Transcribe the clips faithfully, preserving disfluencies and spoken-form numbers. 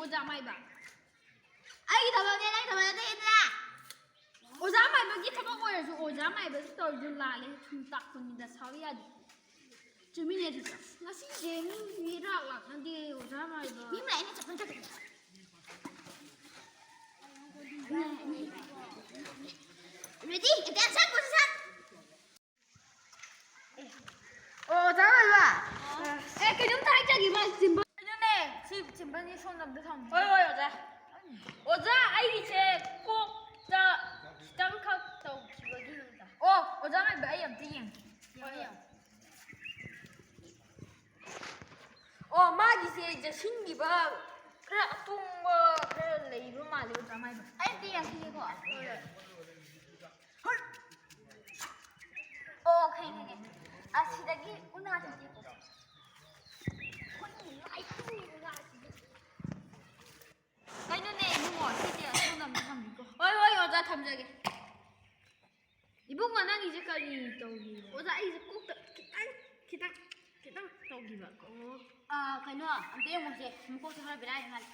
ꯑꯣꯖꯥ ꯃꯥꯏꯕ꯫ ꯑꯩꯒꯤ ꯊꯕꯛꯅꯦ, ꯅꯪꯒꯤ ꯊꯕꯛ ꯅꯠꯇꯦꯗꯅ꯫ ꯑꯣꯖꯥ ꯃꯥꯏꯕꯒꯤ ꯊꯕꯛ ꯑꯣꯏꯔꯁꯨ ꯑꯣꯖꯥ ꯃꯥꯏꯕꯒꯤ ꯇꯧꯔꯤꯗꯨ ꯂꯥꯜꯂꯦ꯫ ꯁꯨꯝ ꯇꯥꯛꯄꯅꯤꯗ, ꯁꯥꯎ ꯌꯥꯗꯦ꯫ ꯆꯨꯝꯃꯤꯅꯦ ꯑꯗꯨꯁꯨ꯫ ꯉꯁꯤꯁꯦ ꯃꯤ ꯏꯔꯥꯛ ꯂꯥꯛꯅꯗꯦ ꯑꯣꯖꯥ ꯃꯥꯏꯕ꯫ ꯃꯤ ꯂꯥꯛꯏꯅꯦ, ꯆꯠꯄ ꯆꯠꯄ꯫ Ready, attention, position. ꯑꯣ, ꯑꯣꯖꯥ ꯃꯥꯏꯕ꯫ ꯑꯦ, ꯀꯩꯅꯣꯝꯇ ꯍꯥꯏꯖꯒꯦ, ꯃꯥ ꯁꯤꯝꯕꯜ꯫ ꯑꯗꯨꯅꯦ, ꯁꯤ ꯁꯤꯝꯕꯜꯁꯤ ꯁꯣꯝꯗ ꯑꯝꯇ ꯊꯝꯃꯨ꯫ ꯍꯣꯏ, ꯍꯣꯏ, ꯑꯣꯖꯥ꯫ ꯑꯣꯖꯥ, ꯑꯩꯒꯤꯁꯦ ꯀꯣꯛꯇ ꯈꯤꯇꯪꯈꯛ ꯇꯧꯈꯤꯕꯒꯤꯅꯤꯗ꯫ ꯑꯣ, ꯑꯣꯖꯥ ꯃꯥꯏꯕ, ꯑꯩ ꯑꯝꯇ ꯌꯦꯡꯒꯦ꯫ ꯍꯣꯏ, ꯌꯦꯡꯉꯣ꯫ ꯑꯣ, ꯃꯥꯒꯤꯁꯦ ꯌꯦꯠꯁꯤꯟꯈꯤꯕ ꯈꯔ ꯑꯇꯣꯡꯕ ꯈꯔ ꯂꯩꯕ ꯃꯥꯜꯂꯦ, ꯑꯣꯖꯥ ꯃꯥꯏꯕ꯫ ꯑꯩ ꯑꯝꯇ ꯌꯦꯡꯈꯤꯒꯦꯀꯣ꯫ ꯍꯣꯏ, ꯍꯣꯏ꯫ ꯍꯣꯏ꯫ ꯑꯣ, ꯈꯪꯉꯦ, ꯈꯪꯉꯦ꯫ ꯑꯁꯤꯗꯒꯤ ꯎꯅꯥꯁꯦ ꯇꯦꯛꯄꯀꯣ꯫ ꯑꯩꯈꯣꯏꯒꯤ ꯂꯥꯏ ꯈꯨꯔꯨꯝꯃꯤꯕ ꯎꯅꯥꯁꯤꯗꯤ꯫ ꯀꯩꯅꯣꯅꯦ ꯏꯕꯨꯡꯉꯣ, ꯁꯤꯗꯤ ꯑꯁꯣꯝꯗ ꯑꯝꯇ ꯊꯝꯕꯤꯀꯣ꯫ ꯍꯣꯏ, ꯍꯣꯏ, ꯑꯣꯖꯥ, ꯊꯝꯖꯒꯦ꯫ ꯏꯕꯨꯡꯉꯣ, ꯅꯪꯒꯤꯁꯦ ꯀꯔꯤ ꯇꯧꯔꯤꯅꯣ? ꯑꯣꯖꯥ, ꯑꯩꯁꯦ ꯀꯣꯛꯇ ꯈꯤꯇꯪ, ꯈꯤꯇꯪ, ꯈꯤꯇꯪ ꯇꯧꯈꯤꯕ꯫ ꯑꯣ꯫ ꯑꯥ, ꯀꯩꯅꯣ, ꯑꯝꯇ ꯌꯦꯡꯉꯨꯁꯦ꯫ ꯃꯀꯣꯛꯁꯦ ꯈꯔ ꯕꯦꯔꯥ ꯂꯩ ꯃꯥꯜꯂꯦ꯫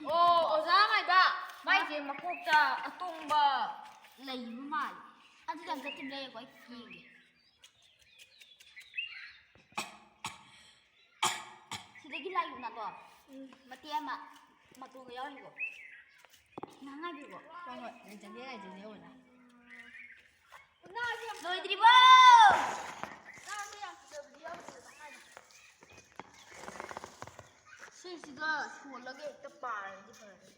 ꯑꯣ, ꯑꯣꯖꯥ ꯃꯥꯏꯕ, ꯃꯥꯏꯁꯦ ꯃꯀꯣꯛꯇ ꯑꯇꯣꯡꯕ ꯂꯩꯕ ꯃꯥꯜꯂꯦ꯫ ꯑꯗꯨꯗꯤ ꯑꯝꯇ ꯇꯤꯡ ꯂꯩꯔꯦꯀꯣ, ꯑꯩ ꯌꯦꯡꯒꯦ꯫ ꯁꯤꯗꯒꯤ ꯂꯥꯏ ꯎꯅꯗꯣ꯫ ꯎꯝ꯫ ꯃꯇꯦꯛ ꯑꯃ ꯃꯇꯣꯟꯒ ꯌꯥꯎꯔꯤꯀꯣ꯫ ꯉꯥꯏꯍꯥꯛ ꯉꯥꯏꯕꯤꯌꯨꯀꯣ꯫ ꯍꯣꯏ, ꯍꯣꯏ, ꯉꯥꯏꯖꯒꯦ, ꯉꯥꯏꯖꯒꯦ, ꯑꯣꯖꯥ꯫ ꯂꯣꯏꯗ꯭ꯔꯤꯕꯣ? ꯁꯤꯁꯤꯒ ꯁꯣꯜꯂꯒ ꯍꯦꯛꯇ ꯄꯥꯔꯗꯤ ꯐꯔꯦ꯫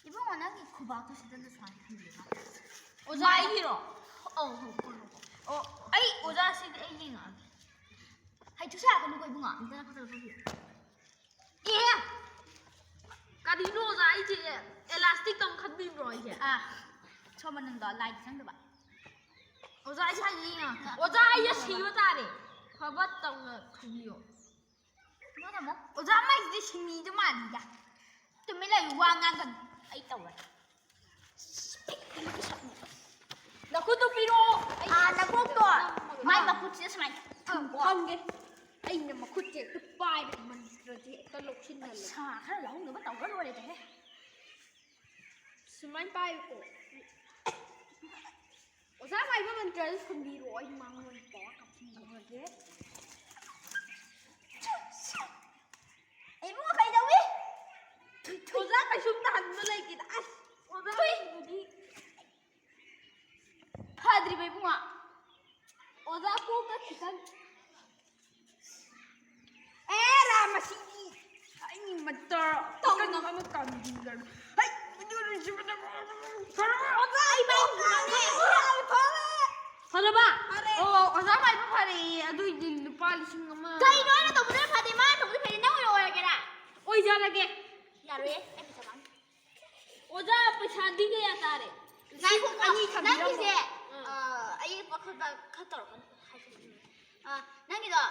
ꯏꯕꯨꯡꯉꯣ, ꯅꯪꯒꯤ ꯈꯨꯕꯥꯛꯇꯣ ꯁꯤꯗ ꯁꯨꯃꯥꯏꯅ ꯊꯝꯕꯤꯌꯨ꯫ ꯑꯣꯖꯥ, ꯑꯩꯒꯤꯔꯣ? ꯑꯧ, ꯍꯣ, ꯍꯣ, ꯍꯣ, ꯍꯣ꯫ ꯑꯣ, ꯑꯩ ꯑꯣꯖꯥ, ꯁꯤꯗꯤ ꯑꯩ ꯌꯦꯡꯉꯛꯑꯒꯦ꯫ ꯍꯩꯊꯨ ꯁꯥꯔꯛꯀꯅꯨꯀꯣ ꯏꯕꯨꯡꯉꯣ, ꯑꯝꯇ ꯐꯖꯅ ꯐꯝꯕꯤꯌꯨ꯫ ꯑꯦ! ꯀꯔꯤꯅꯣ ꯑꯣꯖꯥ, ꯑꯩꯁꯦ elastic ꯇꯧ ꯈꯟꯕꯤꯕ꯭ꯔꯣ ꯑꯩꯁꯦ? ꯑꯥ, ꯁꯣꯝ ꯃꯅꯨꯡꯗ ꯂꯥꯏꯗ ꯆꯪꯗꯕ꯫ ꯑꯣꯖꯥ, ꯑꯩ ꯁ꯭ꯋꯥꯏꯗ ꯌꯦꯡꯉꯛꯀꯦ꯫ ꯑꯣꯖꯥ, ꯑꯩꯁꯦ ꯁꯤꯕ ꯇꯥꯔꯦ꯫ ꯐꯕ ꯇꯧꯅ ꯈꯟꯕꯤꯌꯣ꯫ ꯅꯪ ꯑꯃꯨꯛ ꯑꯣꯖꯥ, ꯃꯥꯏꯁꯤꯗꯤ ꯁꯤꯡꯃꯤꯗꯨ ꯃꯥꯜꯂꯤꯗ꯫ ꯇꯨꯃꯤꯟ ꯂꯩꯌꯨ, ꯋꯥ ꯉꯥꯡꯒꯅꯨ꯫ ꯑꯩ ꯇꯧꯔꯦ꯫ ꯅꯈꯨꯠꯇꯨ ꯄꯤꯔꯛꯑꯣ꯫ ꯑꯩ ꯑꯥ, ꯅꯀꯣꯛꯇꯣ ꯅꯝꯃꯒ ꯃꯥꯏ ꯃꯈꯨꯠꯁꯤꯗ ꯁꯨꯃꯥꯏꯅ ꯊꯝꯃꯨꯀꯣ꯫ ꯊꯝꯒꯦ꯫ ꯑꯩꯅ ꯃꯈꯨꯠꯁꯦ ꯍꯦꯛꯇ ꯄꯥꯏꯕ, ꯃꯟꯇ꯭ꯔꯁꯦ ꯍꯦꯛꯇ ꯂꯧꯁꯤꯟꯅꯕ꯫ ꯄꯩꯁꯥ ꯈꯔ ꯂꯧꯅꯕ ꯇꯧꯔ ꯂꯣꯏꯔꯦꯗꯍꯦ꯫ ꯁꯨꯃꯥꯏꯅ ꯄꯥꯏꯌꯨꯀꯣ꯫ ꯑꯣꯖꯥ ꯃꯥꯏꯕ ꯃꯟꯇ꯭ꯔꯗꯨ ꯁꯨꯝꯕꯤꯔꯣ, ꯑꯩ ꯃꯉꯣꯟꯗ ꯄꯋꯥꯔ ꯀꯥꯞꯁꯤꯟꯕꯤꯔꯒꯦ꯫ ꯏꯕꯨꯡꯉꯣ ꯀꯩꯗꯧꯏ? ꯑꯣꯖꯥ ꯀꯩꯁꯨꯝ ꯇꯥꯍꯟꯕ ꯂꯩꯇꯦꯗ꯫ ꯑꯁ, ꯑꯣꯖꯥ ꯊꯨꯏ꯫ ꯀꯩꯅꯣꯗꯤ ꯐꯗ꯭ꯔꯤꯕ ꯏꯕꯨꯡꯉꯣ꯫ ꯑꯣꯖꯥ ꯀꯣꯛꯇ ꯈꯤꯇꯪ꯫ ꯑꯦ ꯔꯥ, ꯃꯁꯤꯗꯤ ꯑꯩ ꯃꯇꯥ ꯇꯧꯅ ꯑꯃ ꯇꯝꯕꯤꯒꯅꯨ꯫ ꯍꯩ, ꯑꯣꯖꯥ, ꯑꯩ ꯃꯩ ꯐꯪꯉꯦ꯫ ꯐꯔꯕ? ꯐꯔꯦ꯫ ꯑꯣ, ꯑꯣꯖꯥ ꯃꯥꯏꯕ ꯐꯔꯦꯌꯦ꯫ ꯑꯗꯨꯏꯗꯤ ꯂꯨꯄꯥ ꯂꯤꯁꯤꯡ ꯑꯃ꯫ ꯀꯩꯅꯣ ꯑꯩꯅ ꯇꯧꯕꯗꯨꯅ ꯐꯗꯦ, ꯃꯥꯅ ꯇꯧꯕꯗꯨ ꯐꯩ, ꯅꯪ ꯑꯣꯏꯅ ꯑꯣꯏꯔꯒꯦꯔꯥ? ꯑꯣꯏꯖꯔꯒꯦ꯫ ꯌꯥꯔꯣꯏꯌꯦ, ꯑꯩ ꯄꯩꯁꯥ ꯄꯥꯝꯃꯤ꯫ ꯑꯣꯖꯥ, ꯄꯩꯁꯥꯗꯤ ꯀꯌꯥ ꯇꯥꯔꯦ? ꯉꯥꯏꯈꯣꯀꯣ, ꯑꯅꯤ ꯊꯝꯕꯤꯔꯝꯃꯣ꯫ ꯅꯪꯒꯤꯁꯦ, ꯑꯥ꯫ ꯑ, ꯑꯩ ꯋꯥꯈꯜꯗ ꯈꯔ ꯇꯧꯔꯛꯀꯅꯤ꯫ ꯑ, ꯅꯪꯒꯤꯗꯣ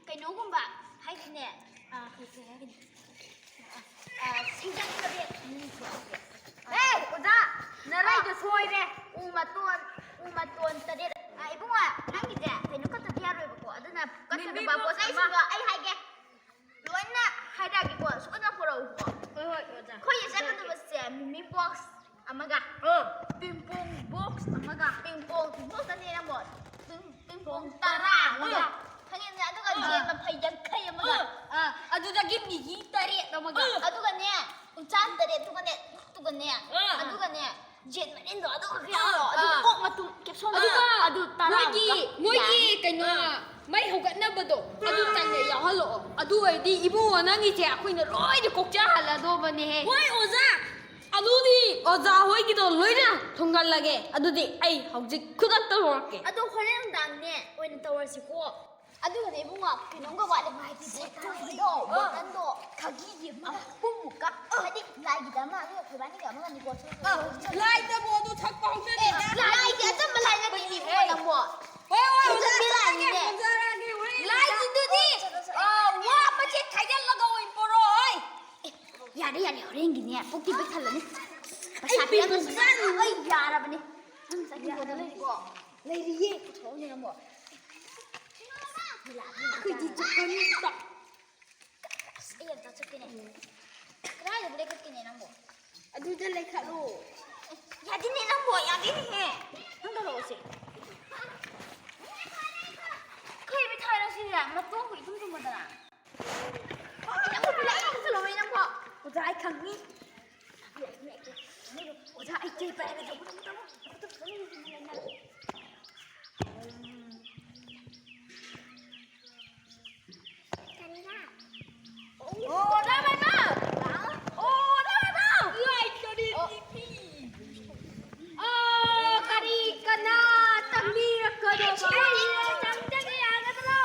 ꯀꯩꯅꯣꯒꯨꯝꯕ ꯍꯥꯏꯗꯤꯅꯦ, ꯑ, ꯀꯩ ꯀꯩ ꯍꯥꯏꯒꯅꯤ? ꯑ, ꯑ, ꯁꯤꯡꯖꯪ ꯇꯔꯦꯠ ꯃꯤ ꯊꯣꯛꯑꯒꯦ꯫ ꯑꯦ, ꯑꯣꯖꯥ, ꯅꯔꯩꯗꯣ ꯑ꯫ ꯁꯣꯏꯔꯦ꯫ ꯎ ꯃꯇꯣꯟ, ꯎ ꯃꯇꯣꯟ ꯇꯔꯦꯠ꯫ ꯑ, ꯏꯕꯨꯡꯉꯣ, ꯅꯪꯒꯤꯁꯦ ꯀꯩꯅꯣ ꯀꯠꯇꯗꯤ ꯌꯥꯔꯣꯏꯕꯀꯣ꯫ ꯑꯗꯨꯅ ꯀꯠꯀꯗꯕ ꯃꯤꯃꯤ ꯄꯣꯠ ꯆꯩꯁꯤꯡꯗꯣ ꯑꯃ꯫ ꯑꯩ ꯍꯥꯏꯒꯦ꯫ ꯂꯣꯏꯅ ꯍꯥꯏꯔꯛꯑꯒꯦꯀꯣ, ꯁꯨꯅ ꯄꯨꯔꯛꯎꯀꯣ꯫ ꯍꯣꯏ, ꯍꯣꯏ, ꯑꯣꯖꯥ꯫ ꯑꯩꯈꯣꯏꯒꯤ ꯆꯠꯀꯗꯕꯁꯦ ꯃꯤꯃꯤ ꯕꯣꯛꯁ ꯑꯃꯒ, ꯑ꯫ ꯄꯤꯡ ꯄꯣꯡ ꯕꯣꯛꯁ ꯑꯃꯒ, ꯄꯤꯡ ꯄꯣꯡ ꯕꯣꯛꯁ ꯑꯅꯤ ꯅꯝꯃꯣ꯫ ꯄꯤꯡ, ꯄꯤꯡ ꯄꯣꯡ ꯇꯔꯥ ꯑꯃꯒ꯫ ꯑ꯫ ꯈꯪꯉꯦꯗꯅ? ꯑꯗꯨꯒ ꯑ꯫ ꯌꯦꯟ ꯃꯐꯩ ꯌꯥꯡꯈꯩ ꯑꯃꯒ꯫ ꯑ꯫ ꯑ, ꯑꯗꯨꯗꯒꯤ ꯃꯤꯒꯤ ꯇꯔꯦꯠ ꯑꯃꯒ꯫ ꯑ꯫ ꯑꯗꯨꯒꯅꯦ, ꯎꯆꯥꯟ ꯇꯔꯦꯠꯇꯨꯒꯅꯦ, ꯇꯨꯒꯅꯦ, ꯑ꯫ ꯑꯗꯨꯒꯅꯦ, ꯌꯦꯟ ꯃꯔꯤꯟꯗꯣ ꯑꯗꯨꯒ ꯈꯔ ꯌꯥꯎꯔꯣ꯫ ꯑꯗꯨꯒ ꯑꯥ꯫ ꯀꯣꯛ ꯃꯇꯨꯝ ꯀꯦꯞꯁꯨꯜ ꯑꯗꯨꯒ ꯑꯗꯨ ꯇꯔꯥ ꯃꯣꯏꯒꯤ, ꯑꯃꯒ ꯃꯣꯏꯒꯤ ꯌꯥꯅꯤ꯫ ꯀꯩꯅꯣ, ꯑꯥ꯫ ꯃꯩ ꯍꯧꯒꯠꯅꯕꯗꯣ, ꯑꯗꯨ ꯑꯥ꯫ ꯆꯪꯉꯦ ꯌꯥꯎꯍꯜꯂꯛꯑꯣ꯫ ꯑꯗꯨ ꯑꯣꯏꯔꯗꯤ ꯏꯕꯨꯡꯉꯣ ꯅꯪꯒꯤꯁꯦ ꯑꯩꯈꯣꯏꯅ ꯂꯣꯏꯅ ꯀꯣꯛꯆꯍꯜꯂꯗꯧꯕꯅꯦꯍꯦ꯫ ꯍꯣꯏ, ꯑꯣꯖꯥ꯫ ꯑꯗꯨꯗꯤ ꯑꯣꯖꯥ ꯍꯣꯏꯒꯤꯗꯣ ꯂꯣꯏꯅ ꯊꯨꯡꯍꯜꯂꯒꯦ꯫ ꯑꯗꯨꯗꯤ ꯑꯩ ꯍꯧꯖꯤꯛ ꯈꯨꯗꯛꯇ ꯂꯧꯔꯛꯀꯦ꯫ ꯑꯗꯣ ꯍꯣꯔꯦꯟ ꯅꯨꯡꯗꯥꯡꯅꯦ ꯑꯣꯏꯅ ꯇꯧꯔꯁꯤꯀꯣ꯫ ꯑꯗꯨꯒꯅꯦ ꯏꯕꯨꯡꯉꯣ, ꯀꯩꯅꯣꯝꯒ ꯋꯥꯠꯂꯦ, ꯃꯥꯒꯤ ꯕꯣꯇꯜꯗꯣ, ꯑꯥ꯫ ꯕꯣꯇꯜꯗꯣ, ꯈꯥꯒꯤꯒꯤ ꯑꯃ, ꯑꯍꯨꯝꯃꯨꯛꯀ, ꯍꯥꯏꯗꯤ ꯂꯥꯏꯒꯤꯗ ꯑꯃ, ꯑꯗꯨꯒ ꯑꯩꯈꯣꯏꯕꯥꯅꯤꯒꯤ ꯑꯃꯒꯅꯤꯀꯣ, ꯁꯨꯝ ꯑꯥ, ꯂꯥꯏꯗꯕꯨ ꯑꯗꯨ ꯊꯛꯄ ꯍꯧꯅꯗꯦꯗ꯫ ꯑꯦ, ꯂꯥꯏꯗꯤ ꯑꯆꯝꯕ ꯂꯥꯏ ꯅꯠꯇꯦ, ꯊꯛꯄꯅꯤꯍꯦ꯫ ꯏꯕꯨꯡꯉꯣ, ꯅꯪꯕꯣ꯫ ꯍꯣꯏ, ꯍꯣꯏ, ꯍꯧꯖꯤꯛ ꯊꯝꯖꯔꯒꯦ, ꯂꯥꯏꯅꯤꯡꯉꯦ꯫ ꯊꯝꯖꯔꯒꯦ, ꯍꯣꯔꯦꯟ ꯂꯥꯏꯁꯤꯡꯗꯨꯗꯤ, ꯆꯠꯂꯣ, ꯆꯠꯂꯣ, ꯆꯠꯂꯣ꯫ ꯑꯥ, ꯋꯥ ꯃꯆꯦꯠ ꯈꯥꯏꯖꯤꯜꯂꯒ ꯑꯣꯏꯅ ꯄꯣꯔꯛꯑꯣ, ꯍꯣꯏ꯫ ꯑꯦ, ꯌꯥꯔꯦ, ꯌꯥꯔꯦ, ꯍꯣꯔꯦꯟꯒꯤꯅꯦ, ꯄꯨꯛꯇꯤ ꯄꯤꯛ ꯊꯜꯂꯅꯤ꯫ ꯄꯩꯁꯥ ꯑꯩ ꯄꯤꯔꯝꯃꯁꯨ ꯄꯤꯕꯁꯨ ꯌꯥꯔꯣꯏ꯫ ꯑꯩ ꯌꯥꯔꯕꯅꯦ꯫ ꯅꯪ ꯆꯠꯈꯤꯕꯗ ꯂꯩꯀꯣ꯫ ꯂꯩꯔꯤꯌꯦ, ꯄꯨꯊꯣꯛꯑꯣꯅꯦ ꯅꯪꯕꯣ꯫ ꯑꯩꯈꯣꯏꯗꯤ ꯆꯠꯀꯅꯤ꯫ ꯑꯁ, ꯑꯩ ꯑꯝꯇ ꯆꯠꯀꯦꯅꯦ꯫ ꯀꯗꯥꯏꯗꯕꯨ ꯂꯩꯈꯠꯀꯦꯅꯦ ꯅꯪꯕꯣ? ꯑꯗꯨꯗ ꯂꯩꯈꯠꯂꯣ꯫ ꯑꯦ, ꯌꯥꯗꯦꯅꯦ ꯅꯪꯕꯣ, ꯌꯥꯗꯦꯅꯦꯍꯦ꯫ ꯅꯪ ꯇꯧꯔꯛꯑꯣꯁꯦ꯫ ꯀꯩ ꯃꯤꯊꯥꯏꯅꯣ ꯁꯤꯗꯤ? ꯃꯇꯣꯡꯕꯨ ꯏꯊꯨꯝ ꯊꯨꯝꯃꯗꯅ꯫ ꯅꯪꯕꯨ ꯄꯤꯔꯛꯑꯦ, ꯆꯠꯂꯣꯍꯦ ꯅꯪꯕꯣ꯫ ꯑꯣꯖꯥ, ꯑꯩ ꯈꯪꯉꯤ꯫ ꯑꯣꯖꯥ, ꯑꯩ ꯀꯦ ꯄꯥꯏꯔꯒ ꯇꯧꯕ ꯇꯧꯕ ꯇꯧꯕ꯫ ꯑꯣ, ꯅꯪ ꯃꯃꯥ! ꯑꯣ, ꯅꯪ ꯃꯃꯥ! ꯂꯥꯏ ꯀꯔꯤ ꯑꯣ꯫ ꯇꯤꯚꯤ? ꯑꯣ, ꯀꯔꯤ ꯀꯅꯥ ꯇꯝꯕꯤꯔꯛꯀꯗꯕ? ꯑꯩ ꯆꯪꯖꯒꯦ ꯌꯥꯒꯗ꯭ꯔꯣ?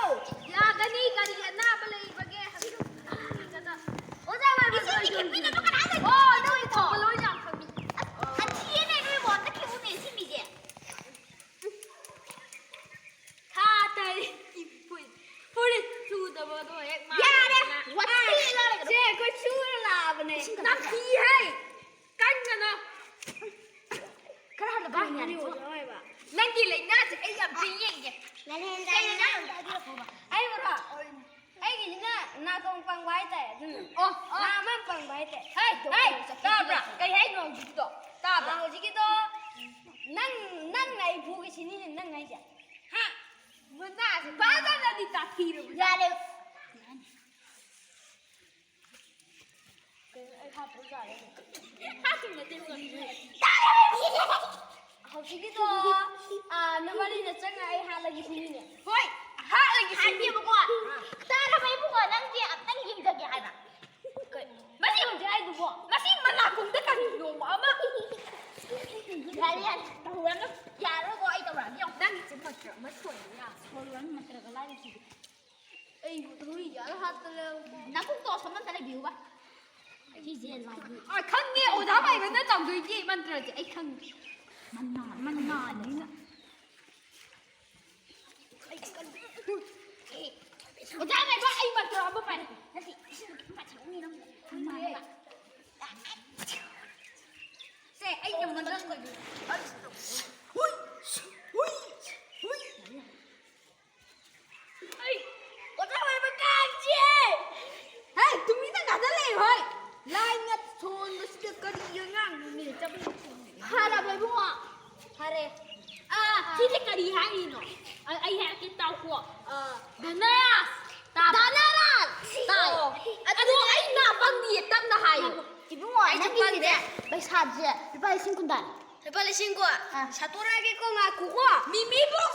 ꯌꯥꯒꯅꯤ, ꯀꯔꯤ ꯑꯅꯥꯕ ꯂꯩꯕꯒꯦ? ꯍꯪꯕꯤꯒꯗ-, ꯑꯣꯖꯥ, ꯃꯥꯏꯕ ꯏꯁꯤꯡ ꯁꯣꯏꯗꯣꯏꯅꯤ꯫ ꯊꯤꯠꯄꯤꯅꯕ ꯀꯅꯥ ꯂꯩꯒꯦ? ꯑꯣ, ꯅꯣꯏ ꯊꯣꯛꯄ ꯂꯣꯏ ꯌꯥꯝ ꯈꯪꯉꯤ꯫ ꯑꯁ, ꯊꯤꯌꯦꯅꯦ, ꯅꯣꯏ ꯋꯥꯠꯇ ꯈꯤꯕꯨꯅꯦ, ꯁꯤ ꯃꯤꯁꯦ꯫ ꯊꯥ ꯇꯔꯦꯠꯀꯤ ꯐꯨ-, ꯐꯨꯔꯤꯠ ꯁꯨꯗꯕꯗꯣ ꯍꯦꯛ ꯌꯥꯔꯦ! ꯃꯥꯡꯉꯦꯗꯅ꯫ ꯋꯥꯊꯤ ꯉꯥꯡꯒꯅꯨ꯫ ꯁꯦ, ꯑꯩꯈꯣꯏ ꯁꯨꯔ ꯂꯥꯛꯑꯕꯅꯦ꯫ ꯏꯁꯤꯡ ꯈꯔ ꯅꯝꯊꯤꯍꯦ! ꯀꯟꯒꯅꯣ! ꯈꯔ ꯍꯜꯂꯕ? ꯀꯩꯅꯣꯅꯦ ꯌꯥꯔꯦ, ꯑꯣꯖꯥ ꯑꯣꯏꯕ? ꯅꯪꯒꯤ ꯂꯥꯏꯅꯥꯁꯦ ꯑꯩ ꯌꯥꯝ ꯊꯤ ꯌꯦꯡꯒꯦ꯫ ꯅꯂꯦꯟꯗ꯭ꯔ, ꯀꯩꯅꯣ? ꯅꯪ ꯑꯝꯇ ꯍꯥꯏꯕꯤꯔꯛꯈꯣꯕ꯫ ꯑꯩꯕꯨꯔꯣ? ꯑꯩꯒꯤꯁꯤꯅ ꯅꯥꯀꯣꯡ ꯄꯪꯕ ꯍꯥꯏꯇꯥꯔꯦ, ꯑꯗꯨꯅ꯫ ꯑꯣ, ꯑꯣ꯫ ꯅꯥ ꯑꯃ ꯄꯪꯕ ꯍꯥꯏꯇꯥꯔꯦ꯫ ꯍꯩ, ꯍꯩ, ꯗꯣꯛꯇꯔ ꯆꯠꯀꯦ ꯇꯥꯕ꯭ꯔꯥ? ꯇꯧꯕ꯫ ꯀꯩ ꯍꯥꯏꯅꯣ ꯍꯧꯖꯤꯛꯀꯤꯗꯣ? ꯇꯥꯕ꯭ꯔꯥ? ꯑꯥ, ꯍꯧꯖꯤꯛꯀꯤꯗꯣ ꯅꯪ, ꯅꯪꯅ ꯑꯩ ꯐꯨꯒꯦ ꯁꯤꯅꯤꯅꯦ ꯅꯪ ꯍꯥꯏꯁꯦ? ꯍꯥ? ꯃꯅꯥꯁꯦ ꯐꯖꯅꯗꯤ ꯇꯥꯛꯄꯤꯔꯕ꯫ ꯌꯥꯔꯦ꯫ ꯀꯩꯅꯣ ꯑꯩ ꯍꯥꯠꯇ꯭ꯔꯁꯨ ꯌꯥꯔꯦ꯫ ꯍꯥꯠꯇꯣꯏ ꯅꯠꯇꯦ, ꯃꯉꯥ꯫ ꯍꯧꯖꯤꯛꯀꯤꯗꯣ, ꯑꯥ, ꯅꯕꯥꯅꯤꯅ ꯆꯪꯉ ꯑꯩ ꯍꯥꯠꯂꯒꯦ ꯁꯤꯅꯤꯅꯦ꯫ ꯍꯣꯏ, ꯍꯥꯠꯂꯒꯦ ꯁꯤꯅꯤ꯫ ꯍꯥꯏꯕꯤꯌꯨꯀꯣ꯫ ꯇꯥꯔꯕ ꯏꯕꯨꯡꯉꯣ, ꯅꯪꯁꯦ ꯑꯝꯇꯪ ꯌꯦꯡꯖꯒꯦ ꯍꯥꯏꯕ꯫ ꯀꯩ? ꯃꯁꯤ ꯍꯧꯖꯤꯛ ꯍꯥꯏꯗꯨꯕꯣ? ꯃꯁꯤ ꯃꯅꯥꯀꯣꯡꯗ ꯀꯔꯤꯅꯣ ꯑꯃ? ꯌꯥꯔꯦ, ꯌꯥꯔꯦ, ꯇꯧꯔꯅꯨ꯫ ꯌꯥꯔꯣꯏꯀꯣ, ꯑꯩ ꯇꯧꯔꯛꯑꯒꯦ ꯌꯦꯡꯉꯣ꯫ ꯅꯪꯒꯤꯁꯦ ꯃꯟꯇ꯭ꯔ ꯑꯃ ꯁꯣꯏꯔꯦ ꯌꯥꯝ꯫ ꯁꯣꯏꯔꯣ, ꯅꯪ ꯃꯟꯇ꯭ꯔꯒ ꯂꯥꯏꯔꯤꯁꯤꯗꯤ꯫ ꯑꯩꯕꯨ ꯊꯧꯔꯤ ꯌꯥꯜꯂ ꯍꯥꯠꯇꯅ꯫ ꯅꯥꯀꯣꯡꯗꯣ ꯑꯁꯣꯝ ꯑꯝꯇ ꯂꯩꯕꯤꯌꯨꯕ꯫ ꯁꯤꯁꯦ ꯂꯥꯎꯕꯤ꯫ ꯑ, ꯈꯪꯉꯦ, ꯑꯣꯖꯥ ꯃꯥꯏꯕꯅ ꯇꯧꯗꯣꯏꯒꯤ ꯃꯟꯇ꯭ꯔꯁꯦ ꯑꯩ ꯈꯪꯉꯦ꯫ ꯃꯅꯥ, ꯃꯅꯥꯅꯤꯅ꯫ ꯑꯣꯖꯥ ꯃꯥꯏꯕ, ꯑꯩ ꯃꯟꯇ꯭ꯔ ꯑꯃ ꯄꯥꯏꯔꯛꯀꯦ꯫ ꯅꯠꯇꯦ, ꯏꯁꯤꯡ ꯈꯤꯇꯪ ꯄꯥꯊꯔꯛꯎꯅꯦ ꯅꯪꯕꯨ꯫ ꯁꯦ, ꯑꯩ ꯌꯥꯝ ꯃꯟꯇ꯭ꯔ ꯇꯧꯒꯦ꯫ ꯍꯨꯏ, ꯍꯨꯏ, ꯍꯨꯏ꯫ ꯑꯥ, ꯁꯤꯁꯦ ꯀꯔꯤ ꯍꯥꯏꯔꯤꯅꯣ? ꯑ, ꯑꯩ ꯍꯥꯏꯔꯛꯀꯦ ꯇꯥꯎꯀꯣ꯫ ꯑ, ꯙꯅꯔꯥꯖ꯫ ꯇꯥꯕ? ꯙꯅꯔꯥꯖ! ꯇꯥꯏ꯫ ꯑꯣ, ꯑꯗꯣ ꯑꯩ ꯅꯥ ꯄꯪꯗꯤꯌꯦ, ꯇꯞꯅ ꯍꯥꯏꯌꯨ꯫ ꯏꯕꯨꯡꯉꯣ, ꯑꯩꯁꯨ ꯅꯪꯒꯤꯁꯤꯗꯤ ꯄꯪꯗꯦ꯫ ꯄꯩꯁꯥꯁꯦ ꯂꯨꯄꯥ ꯂꯤꯁꯤꯡ ꯀꯨꯟ ꯇꯥꯔꯦ꯫ ꯂꯨꯄꯥ ꯂꯤꯁꯤꯡ ꯀꯨꯟ? ꯑꯥ꯫ ꯁꯥꯠꯇꯣꯔꯛꯑꯒꯦꯀꯣ, ꯉꯥꯏꯈꯣꯀꯣ꯫ ꯃꯤꯃꯤ box